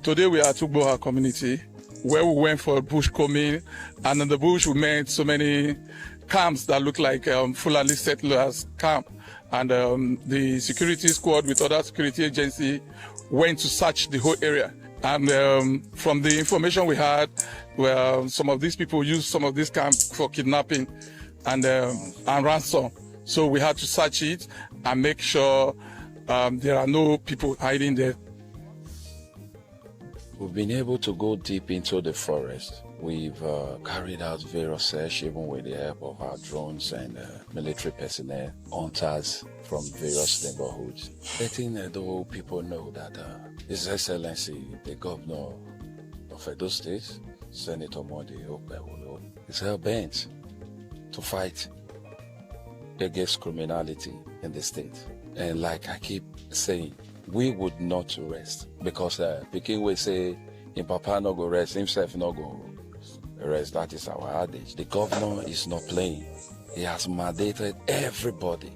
Today we are at Ugboha community, where we went for bush combing, and in the bush we met so many camps that look like Fulani settlers camp. And the security squad with other security agency went to search the whole area. And from the information we had, well, some of these people used some of these camps for kidnapping and ransom. So we had to search it and make sure there are no people hiding there. We've been able to go deep into the forest. We've carried out various search, even with the help of our drones and military personnel, hunters from various neighborhoods, letting the people know that His Excellency, the Governor of Edo State, Senator Monday Okpebholo, is hell bent to fight against criminality in the state. And like I keep saying, we would not rest because pikin will say, "In papa no go rest, himself no go rest." That is our adage. The governor is not playing. He has mandated everybody,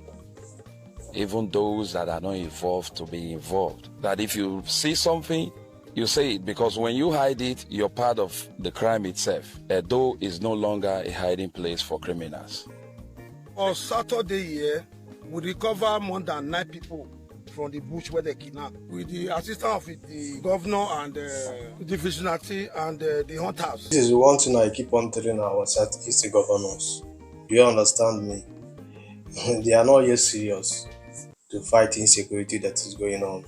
even those that are not involved, to be involved. That if you see something, you say it, because when you hide it, you're part of the crime itself. Edo is no longer a hiding place for criminals. On Saturday here, we recover more than nine people from the bush where they kidnap. With the assistance of the governor and the vigilante and the hunters. This is one thing I keep on telling our Southeast governors. Do you understand me? They are not yet serious to fight insecurity that is going on.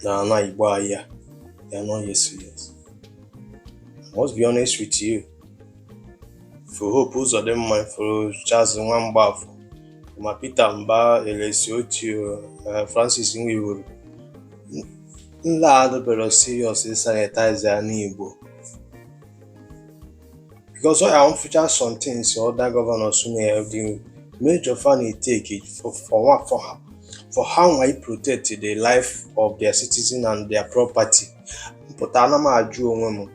Na na Igbo ahịa. They are not yet serious. I must be honest with you. For Hope Uzodimma, for Charles Nwamgbafọ, ma Peter Mba, Alex Otti, Francis Nwifuru, ndị a adịbero serious sanitize ala Igbo, because ọ ya mfụcha some things other governors na the major fa na-take for one for how I protect the life of their citizen and their property. Mpụta ana m ajụ onwe m,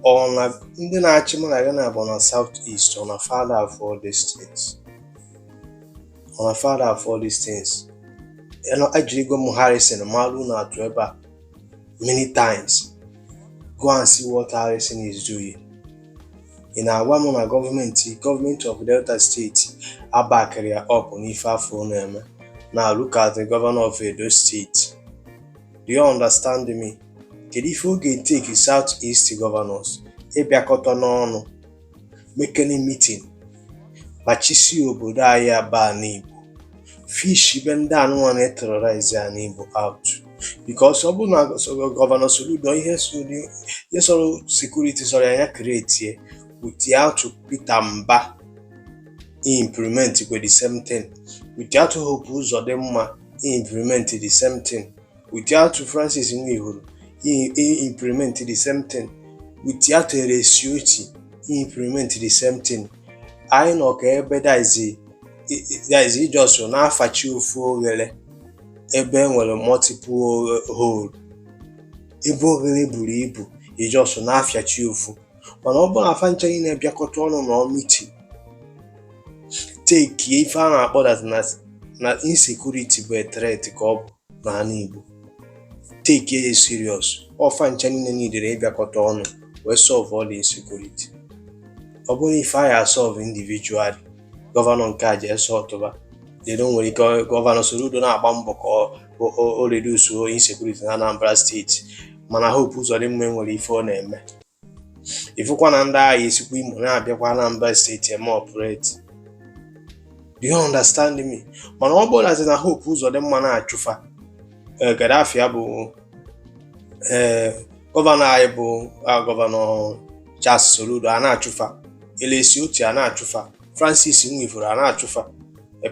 ọ na ndị na-achị mụ na gị na bụ na South East, ọ na father for all these things, ọ na father for all these things. Ejirigo m Harrison malụ na atụ ebe a many times. Go and see what Harrison is doing. Ị na-agwa m na gọọmenti of Delta State abakịrị ya up n'ife afọ na-eme. Now look at the governor of Edo State. Do you understand me? Kedu ife ọ ga-etake South East governors ịbịakọta n'ọnụ, mekene meeting, kpachisi obodo anyị aba n'Igbo, fish ibe ndị anụnwa na-eterrorize ala Igbo out? Because ọ bụrụ na Governor Soludo, ihe sọrọ security sọrọ ya ya create without Peter Mba implement kwe the same thing, without Hope Uzodimma implement the same thing, without Francis Nwifuru implement the same thing, without Alex Otti implement the same thing, anyị nọ ka ebe that is just na-afachi ofu oghere ebe e nwere multiple hole, ebe oghere buru ibu, ijos na-afịachi ofu. Mana ọ bụrụ na fa ncha niile bịakọta ọnụ na meeting, take ife a na-akpọ that na insecurity bụ a threat ka ọ bụ n'ala Igbo, take ya serious, ọfa ncha niile niile ịbịakọta ọnụ wee solve all the insecurity. Ọ bụrụ ife anyị asolve individually, governor nke a jee sọtụba dedo, nwere ike Governor Soludo na-agba mbọ ka o reduce insecurity na Anambra State, mana Hope Uzodimma nwere ife ọ na-eme. Ifụkwa na ndị agha esikwa Imo na-abịakwa Anambra State eme operate. Do you understand me? Mana ọ bụrụ na Hope Uzodimma na-achụfa Gaddafi bụ ee governor anyị bụ Governor Charles Soludo a na-achụfa, Alex Otti a na-achụfa, Francis Nwifuru a na-achụfa,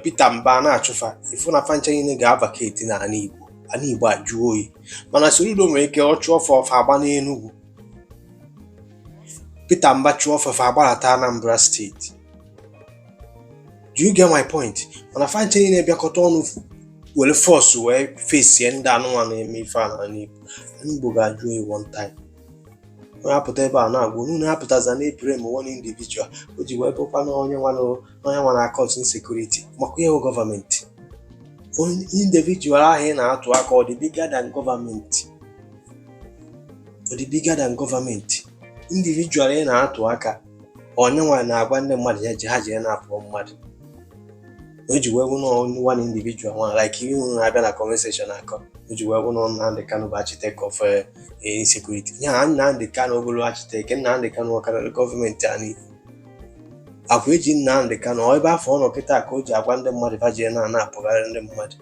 Peter Mba a na-achụfa, ịfụ na fa ncha niile ga-avacate n'ala Igbo, ala Igbo ajụ oyi. Mana Soludo nwere ike ọ chụọ fa, ọfa agba n'Enugu. Peter Mba chụọ fa, fa agbalata Anambra State. Do you get my point? Mana fa ncha niile bịakọta ọnụ were force wee fesie ndị anụnwa na-eme ife a n'ala Igbo, ala Igbo ga-ajụ oyi one time. Onye apụta ebe a na-agwa unu na-apụtaza na blame one individual o ji wee bụkwa na onye nwa na cause insecurity maka ihe gọọmenti. Onye individual ahụ ị na-atụ aka, ọ dị bigger than gọọmenti. Ọ dị bigger than gọọmenti. Individual ị na-atụ aka, onyenwa na-agwa ndị mmadụ ya ji ha jee na-apụ mmadụ. O ji wee bụ na one individual nwa like ihe unu na-abịa na comment section akọ, o ji wee bụ na Nnamdi Kanu bụ architect of insecurity. Ya Nnamdi Kanu bụrụ architect, Nnamdi Kanu ọ karịrị gọọmenti a niile? Akwa eji Nnamdi Kanu ọ ebe afọ ọ nọ kịta ka o ji agwa ndị mmadụ fa jee na na-apụgharị ndị mmadụ.